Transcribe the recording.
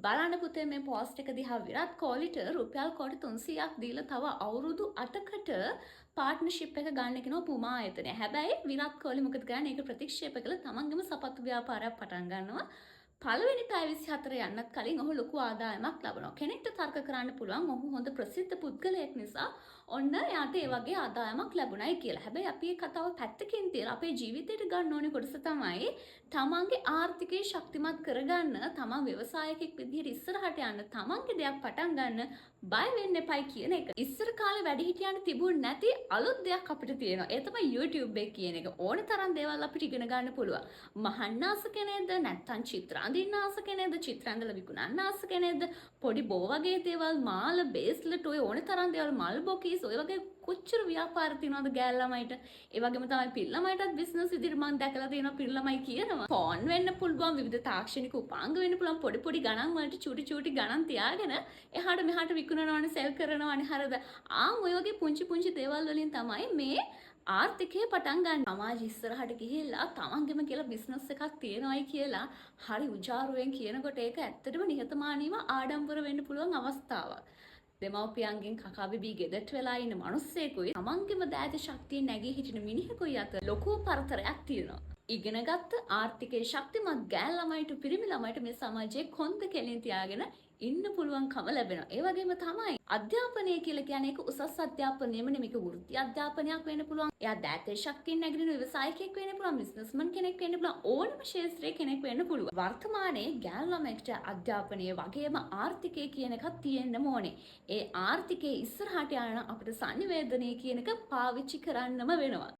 බලන්න පුතේ, මේ පෝස්ට් එක දිහා. විරාට් කෝලිට රුපියල් කෝටි 300ක් දීලා තව අවුරුදු 8කට පාර්ට්නර්ෂිප් එක ගන්න කියනවා පුමා ආයතනය. හැබැයි විරාට් කෝලි මොකද කරන්නේ? ඒක ප්‍රතික්ෂේප කළා. තමන්ගේම සපත්තු ව්‍යාපාරයක් පටන් ගන්නවා. පළවෙනි පැය 24 යන්නත් කලින් ඔහු ලොකු ආදායමක් ලබනවා. කෙනෙක්ට තර්ක කරන්න පුළුවන් ඔහු හොඳ ප්‍රසිද්ධ පුද්ගලයෙක් නිසා ඔන්න එයාට ඒ වගේ ආදායමක් ලැබුණයි කියලා. හැබැයි අපි ඒ කතාව පැත්තකින් තියලා අපේ ජීවිතේට ගන්න ඕනේ කොටස තමයි තමන්ගේ ආර්ථිකය ශක්තිමත් කරගන්න, තමන් ව්‍යවසායකෙක් විදිහට ඉස්සරහට යන්න, තමන්ගේ දෙයක් පටන් ගන්න බය වෙන්න එපයි කියන එක. ඉස්සර කාලේ වැඩිහිටියන්ට තිබුණ නැති අලුත් දෙයක් අපිට තියෙනවා. ඒ තමයි YouTube එක කියන එක. ඕන තරම් දේවල් අපිට ඉගෙන ගන්න පුළුවන්. මහන්න ආස කෙනෙක්ද, නැත්නම් චිත්‍ර අඳින්න ආස කෙනෙක්ද, චිත්‍ර ඇඳලා විකුණන්න ආස කෙනෙක්ද, පොඩි බෝ වගේ දේවල්, මාල, බේස්ලට්, ඔය ඕන තරම් දේවල්, මල් බොකීස්, ඔය වගේ කොච්චර ව්‍යාපාර තියෙනවද ගෑල් ළමයිට. ඒ වගේම තමයි පිරි ළමයිටත් බිස්නස් විදිහට මම දැකලා තියෙනවා. පිරි ළමයි කියනවා ෆෝන් වෙන්න පුළුවන්, විවිධ තාක්ෂණික උපාංග වෙන්න පුළුවන්, පොඩි පොඩි ගණන් වලට චුටි චුටි ගණන් තියාගෙන එහාට මෙහාට විකුණනවනේ, සෙල් කරනවනේ, හරිද? ආන් ඔය වගේ පුංචි පුංචි දේවල් වලින් තමයි මේ ආර්ථිකය පටන් ගන්න. සමාජ ඉස්සරහට ගිහිල්ලා තමන්ගෙම කියලා බිස්නස් එකක් තියෙනවයි කියලා හරි උජාරුවෙන් කියනකොට ඒක ඇත්තටම නිහතමානීව ආඩම්බර වෙන්න පුළුවන් අවස්ථාවක්. දෙමව්පියන්ගෙන් කකා බිබී ගෙදරට වෙලා ඉන්න මිනිස්සෙකුයි තමන්ගේම දෑත ශක්තියෙන් නැගී හිටින මිනිහෙකුයි අතර ලොකු පරතරයක් තියෙනවා. ඉගෙනගත්ත ආර්ථිකයේ ශක්තිමත් ගෑන් ළමයිට, පිරිමි ළමයිට මේ සමාජයේ කොන්ද කෙලින් තියාගෙන ඉන්න පුළුවන්කම ලැබෙනවා. ඒ වගේම තමයි අධ්‍යාපනය කියලා කියන්නේ ඒක උසස් අධ්‍යාපනයම නෙමෙයි, මේක වෘත්ති අධ්‍යාපනයක් වෙන්න පුළුවන්. එයා දෑතේ ශක්තියෙන් නැගිටින ව්‍යවසායකයෙක් වෙන්න පුළුවන්, බිස්නස්මන් කෙනෙක් වෙන්න පුළුවන්, ඕනම ක්ෂේත්‍රයේ කෙනෙක් වෙන්න පුළුවන්. වර්තමානයේ ගෑනු ළමයෙක්ට අධ්‍යාපනය වගේම ආර්ථිකය කියන එකක් තියෙන්නම ඕනේ. ඒ ආර්ථිකයේ ඉස්සරහට යන අපිට සන්නිවේදනය කියන එක පාවිච්චි කරන්නම වෙනවා.